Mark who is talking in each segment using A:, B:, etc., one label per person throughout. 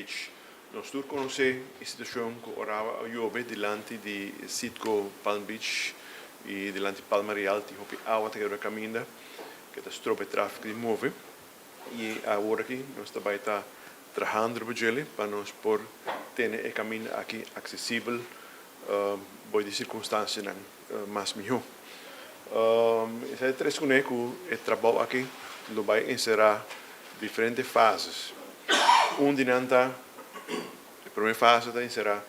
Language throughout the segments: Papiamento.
A: Beach. Nos tur konosé e situashon ku ora awa a yobe dilanti di Citgo Palm Beach i dilanti Palma Real tin hopi awa ta keda kaminda ku ta stroba e tráfiko di move. I awor aki nos ta bai ta trahando riba djele pa nos por tene e kaminda aki aksesibel bou di sirkunstansianan mas mihó. Esei ta tres kuné ku e trabou aki lo bai enserá diferente fases. Un di nan ta, e promé fase ta enserá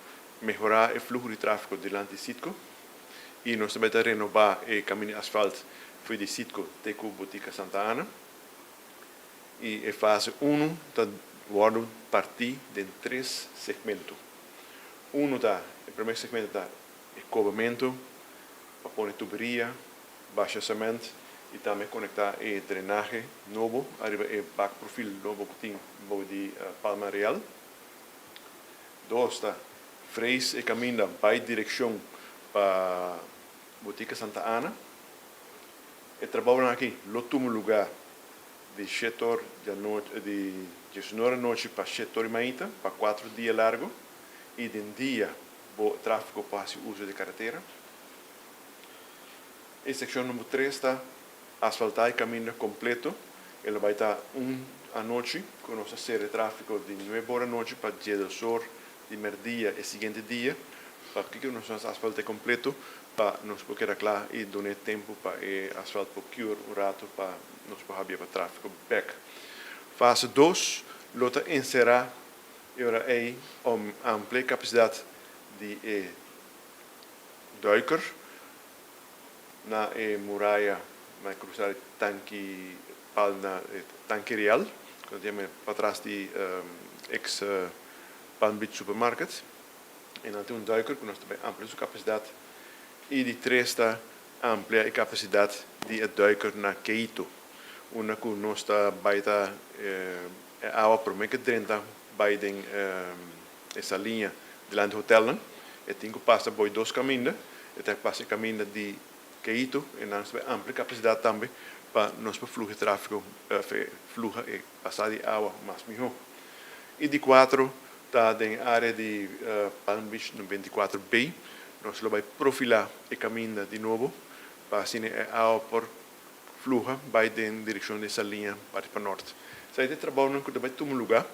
A: mehorá e fluho di tráfiko dilanti Citgo i nos ta bai ta renobá e kaminda di asfalt for di Citgo te ku Botica Santa Ana. I e fase unu ta wòrdu partí den tres segmento. Unu ta, e promé segmento ta e kobamentu pa pone tuberia, basha sement i tambe konektá e drenahe nobo ariba e bakprofil nobo ku tin bou di Palma Real. Dos ta frees e kaminda bai direkshon pa Botica Santa Ana. E trabounan aki lo tuma lugá di shete or di anochi di diesnuebe anochi pa shete or di mainta pa kuatro dia largu i den dia bo tráfiko por hasi uso di karetera. E sekshon number tres ta asfaltá e kaminda kompleto. E lo bai ta un anochi ku nos ta sera e tráfiko di nuebe or anochi pa diesdos or di merdia e siguiente dia. Pakiko nos a asfalt'é kompleto? Pa nos por keda kla i dun'é tempu pa e asfalt por cure un rato pa nos por habia pa tráfiko bèk. Fase dos lo ta enserá e ora ei om amplia e kapasidat di e duiker na e muraya na e krusada di Tanki Pal na e Tanki Real, ku ta yama patras di eks Palm Beach Supermarket. E nan tin un duiker ku nos ta bai amplia su kapasidat i di tres ta amplia e kapasidat di e duiker na Keito unda ku nos ta bai ta e awa prome ke drenta bai den e saliña dilanti hotelnan e tin ku pasa boi dos kaminda e ta pasa e kaminda di Keito e nan ta bai amplia kapasidat tambe pa nos por fluha e trafiko fluha e pasada di awa mas miho i di kuatro Ta den e área di Palm Beach 94 B. Nos lo bai profilá e kaminda di nobo pa asina e awa por fluha bai den direkshon di Saliña parti pa nort. Esaki ta e trabounan ku ta bai tuma lugá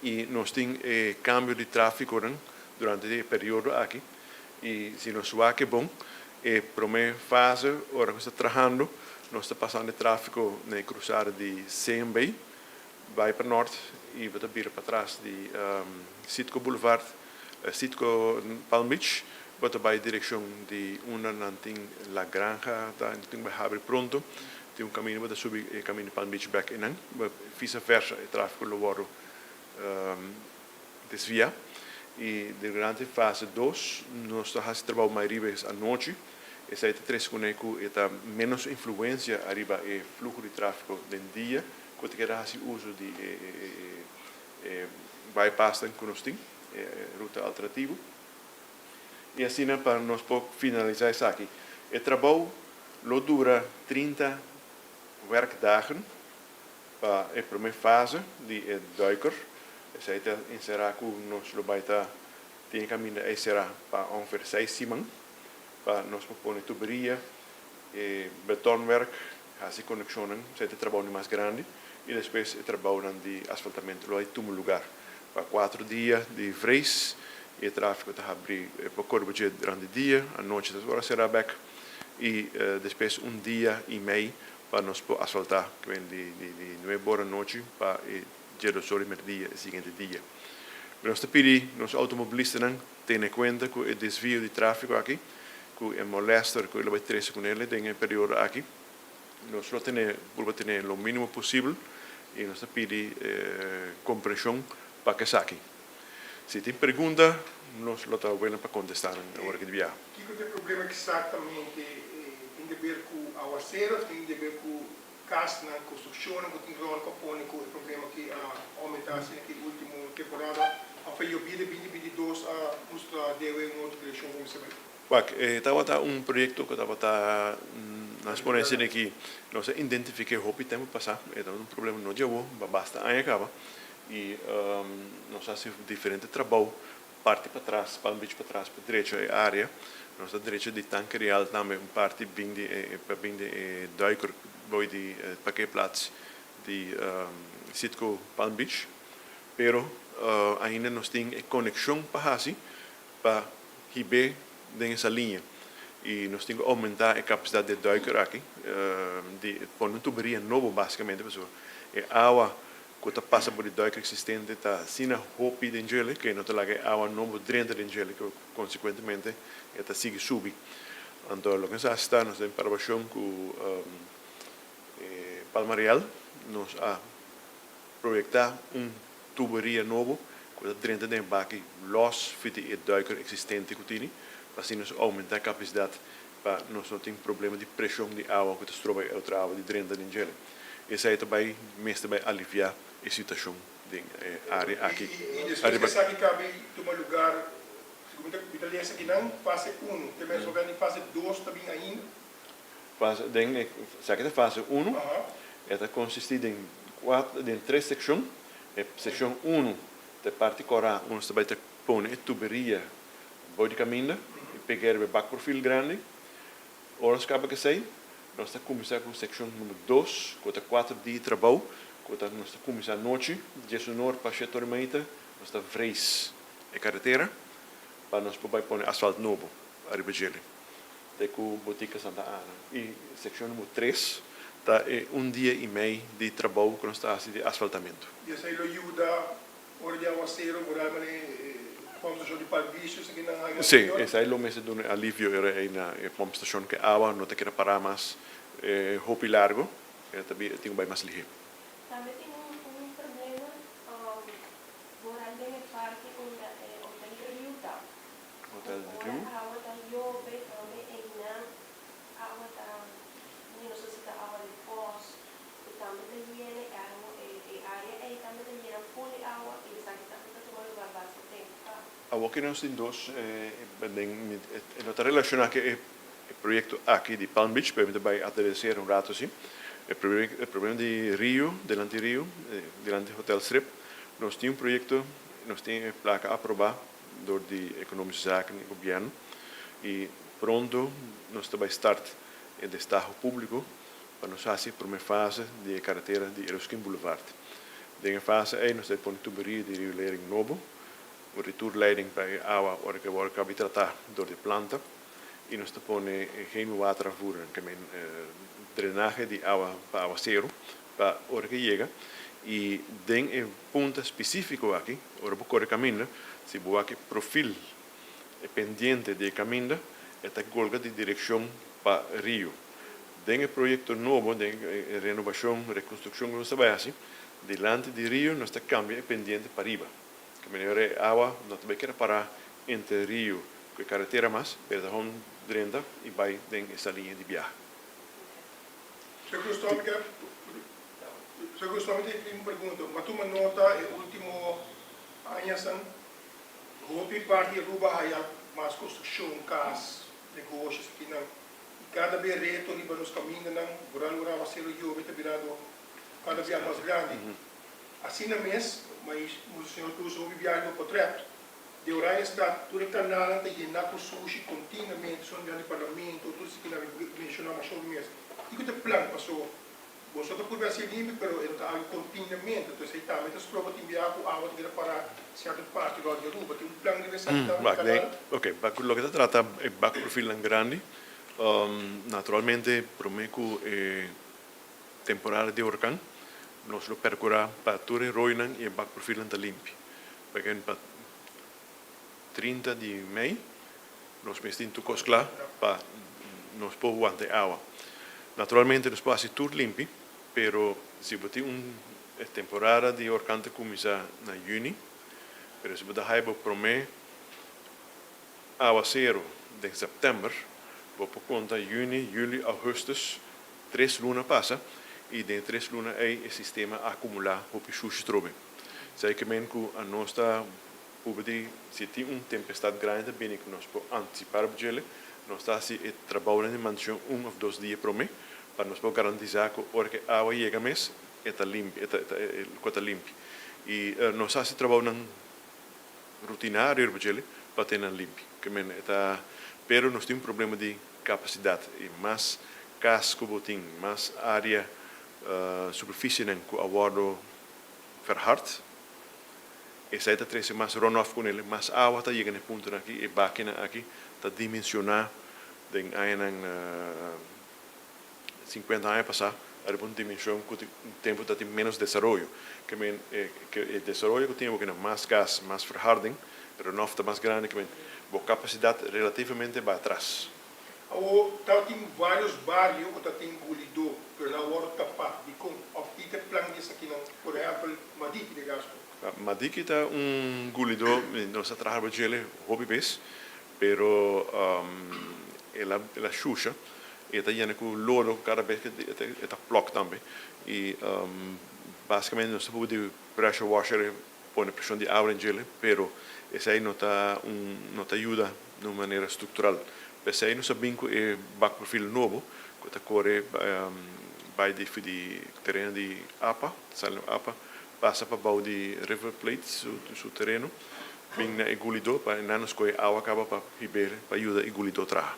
A: i nos tin e kambio di tráfikonan durante di e periodo aki i si nos wak e bon e promé fase ora ku nos ta trahando nos ta pasando e tráfiko na e krusada di CMB Bai pa nort y bo ta bira patras di Citgo Boulevard, Citgo Palm Beach, bo ta bai direccion di unda nan tin La Granja, ta tin bai habri pronto, tin un camino bo ta subi e camino di Palm Beach bek eynan, vice versa e trafico lo wordo desvia y durante fase dos nos ta haci trabao mai riba es anochi, esey ta trece cune cu e ta menos influencia ariba e fluho di trafico den dia. Ku ta keda hasi uso di e bypassnan ku nos tin, e ruta alternativo. I asina pa nos por finalisá esaki. E trabou lo dura 30 werkdagen pa e promé fase di e duiker. Esei ta enserá ku nos lo bai ta tin e kaminda ei será pa ongeveer seis siman pa nos por pone tuberia, e betonwerk, Hasi konekshonnan, esei ta e trabounan mas grandi i despues e trabounan di asfaltamentu lo a tuma lugar pa kuatro dia di vrees i e trafiko ta habri pa kore bo dje durante dia, anochi ta ora sera bek i despues un dia i mei pa nos por asfaltá ku di di nuebe ora anochi pa e djedos ora di merdia e siguiente dia. Nos ta pidi nos outomobilistanan tene kuenta ku e desvio di trafiko aki. Ku e molester ku e lo bai trese ku nele den e periodo aki, nos lo tene purba tene lo minimo posibel i nos ta pidi komprenshon pa ku esaki. Si tin pregunta nos lo ta welen pa kontestá nan ora ki di biaha.
B: Kiko ta e problema eksaktamente? Tin di ber ku awasero of tin di ber ku kasnan, konstrukshonnan ku tin rònt ku a pone ku e problema aki a oumentá asina ki último temporada òf e yobida 2022 a mustra dewe un otro direkshon ku mester bai?
A: Wak, e tabata un proyekto ku tabata nos pone asina ki nos a identifiké hopi tempu pasá, e tabata un problema no di awor, pa basta aña kaba. I nos a hasi diferente trabou parti patras, Palm Beach patras pa drecha e area. Nos a drecha di Tanke Real tambe un parti bin di e pa bin di e duiker boy di parkeerplaats di Citgo Palm Beach. Pero ainda nos tin e konekshon pa hasi pa hib'é den e saliña i nos tin ku oumentá e kapasidat di e duiker aki di pone un tuberia nobo basikamente pasobra e awa ku ta pasa por di duiker eksistente ta asina hopi den djele ku e no ta laga e awa nobo drenta den djele ku konsekuentemente e ta sigui subi. Anto loke nos a hasi ta nos den parabashon ku e Palma Real nos a proyektá un tuberia nobo ku ta drenta den e baki lòs fiti e duiker eksistente ku tini pa asina nos oumentá e kapasidat pa nos no tin problema di preshon di awa ku ta stroba e otro awa di drenta den djele. Esei ta bai mester bai aliviá e situashon den e área aki.
B: I despues ku esaki kabe tuma lugar, segun mi ta lesa akinan, fase unu, te mes hopi di fase dos ta bin ainda.
A: Fase den e esaki ta fase unu, e ta konsistí den kuater den tres sekshon. E sekshon unu ta e parti kòrá unda nos ta bai ta pone e tuberia bou di kaminda i pega riba e bakprofil grandi. Ora nos kaba ku esei, nos ta kuminsá ku sekshon number dos ku ta kuater dia di trabou ku ta nos ta kuminsá anochi diesunor pa shete ora i meita nos ta vrees e karetera pa nos por bai pone asfalt nobo ariba djele. Te ku Botica Santa Ana. I sekshon number tres ta e un dia i mei di trabou ku nos ta hasi di asfaltamentu.
B: I esei lo yuda ora di awaseru por alma den e pompstashon di Palbisio esaki nan haña
A: Sí, esei lo mester duna e alivio ora ei na e pompstashon ku e awa no ta keda pará mas hopi largu, e ta tin ku bai mas lihé.
C: Tambe tin un problema boral den e parke unda e Hotel Riu ta.
A: Hotel Riu.
C: Ora awa ta yobe tambe einan awa ta mi no sa si ta awa di pos ku tambe ta yena e awa e area ei tambe ta yena ful di awa i esaki tambe ta tuma lugar basta tempu pa.
A: Awor ki nos tin dos den e no ta relaciona ku e proyecto aki di Palm Beach pero mi ta bai aterezera un rato si e problema di Rio delanti Rio delanti Hotel Strip nos tin un proyecto nos tin e placa aproba dor di Economische Zaken y Gobierno y pronto nos ta bay start e destaho publico pa nos haci e prome fase di e caretera di Eroskin Boulevard. Den e fase ey nos ta bay pone tuberia di riolering nobo, un retourleiding pa e awa ora cu e worde cabi trata dor di planta y nos ta pone hemelwaterafvoerder, ke men drenahe di awa pa awacero pa ora cu e yega y den e punta spesífiko aki, ora bo kore kaminda, si bo wak e profil, e pendiente di e kaminda, e ta golga di direkshon pa rio. Den e proyekto nobo, den e renobashon, rekonstrukshon ku nos ta bai hasi, dilanti di rio nos ta kambia e pendiente pariba. Ke manera e awa no ta bai keda pará entre rio ku e karetera mas, pero ta hon drenta i bai den e saliña di biaha.
B: Segun Stomica, Segun solamente tin un pregunta. Bo a tuma nota e ultimo añasan hopi parti di Aruba a haya mas construccion, cas, negoshi esakinan y cada bes reto riba nos camindanan vooral ora awacero yobe ta birando cada bia mas grandi. Asina mes, señor Cruz hopi biaha riba potret di Oranjestad tur e canalnan ta yena cu sushi continuamente, son grandi parlamento tur esakinan mi menciona masha hopi mes. Kico ta e plan paso Boso ta purba hasié limpi, pero e no ta algu kontinuamente. Entonces ei tambe ta stroba tin biaha ku awa ta keda pará sierto parti rònt di Aruba. Tin un plan riba esaki tambe di kanal?
A: Oke, loke ta trata e bakprofilnan grandi, naturalmente promé ku e temporada di orkan nos lo perkurá pa tur e roinan i e bakprofilnan ta limpi. Pasobra pa 30 di mei nos mester tin tur kos kla pa nos por wanta e awa. Naturalmente nos por hasi tur limpi, pero si bo tin un e temporada di orkan ta kuminsá na yüni, pero si bo ta haya bo promé awaseru den sèptèmber, bo por konta yüni, yüli, ougùstùs, tres luna pasa i den e tres luna ei e sistema a akumulá hopi shushi trobe. Esei ke men ku anos ta Puba di si tin un tempestad grandi ta bini ku nos por antisipá riba djele, nos ta hasi e trabounan di mantenshon un òf dos dia promé pa nos por garantisá ku ora ku e awa yega mes e ta limpi, e ta e kos ta limpi. I nos hasi trabounan rutinario riba djele pa tene nan limpi. Ke men e ta, pero nos tin un problema di kapasidat i mas kas ku bo tin, mas área superfisienan ku a wòrdu verhard, esei ta trese mas runoff ku nel, mas awa ta yega na e puntonan aki, e bakinan aki ta dimensioná den añanan 50 aña pasá ariba un dimenshon ku tempu ta tin ménos desaroyo. Ke men e desaroyo ku tin awor kina mas gas, mas verharding, runoff ta mas grandi, ke men bo kapasidat relativamente bai atras.
B: Awor tabatin vários bario ku tatin gulidó, pero nan a wòrdu tapá. Dikon? Òf ki ta e plan di esakinan? Por ehèmpel, Madiki de Gasco.
A: Madiki ta un gulidó, nos a traha riba djele hopi bes, pero el a el a shusha, e ta yena ku lodo kada bes ku e ta plòk tambe. I basikamente nos ta puru di pressure washer pone preshon di awa den djele, pero esei no ta un no ta yuda na un manera struktural. P'esei nos a bin ku e bakprofil nobo ku ta kore bai di di tereno di apa, sali na apa, pasa pa bou di River Plate su su tereno, bin na e gulidó pa nan nos kohe awa kaba pa hib'é pa yuda e gulidó traha.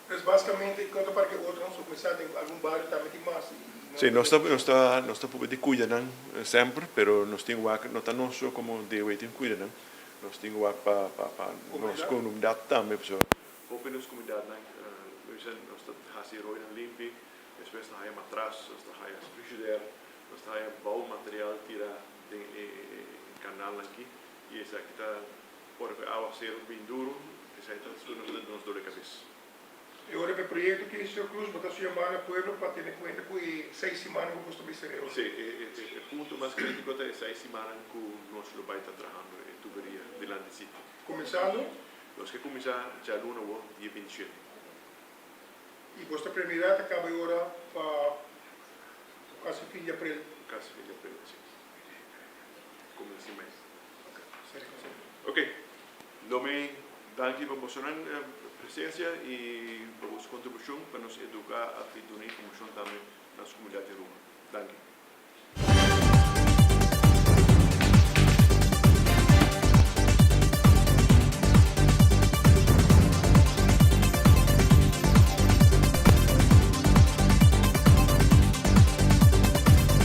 B: Pues basikamente konta para ke otronan so kuminsá den algun bario tambe tin mas i nan
A: Sí, nos ta nos ta nos ta purba di kuida nan semper, pero nos tin wak no ta nos so komo DOW tin kuida nan, nos tin wak pa pa pa nos komunidat tambe pasobra hopi nos komunidatnan nos ta hasi roinan limpi, despues ta haya matras, nos ta haya frigider, nos ta haya bou material tira den e kanalnan aki i esaki ta ora ku e awaseru bin duru esaki ta suna nos dor di kabes.
B: E ora pa e proyekto ki Señor Cruz bo ta su yamá na pueblo pa tene kuenta ku e seis simannan ku boso ta bisa reu.
A: Sí, e punto mas kritiko ta e seis simannan ku nos lo bai ta trahando e tuberia dilanti sitio.
B: Kuminsando?
A: Nos ke kuminsá djaluna awor, dia 27.
B: I boso ta premirá ta kaba e ora pa kasi fin di aprel?
A: Kasi fin di aprel, sí. Kuminsá mes.
B: Ok, seri konseho.
A: Ok, lo mi danki pa bosonan presencia y pa boso contribucion pa nos educa y duna informacion tambe na nos comunidad di Aruba. Danki.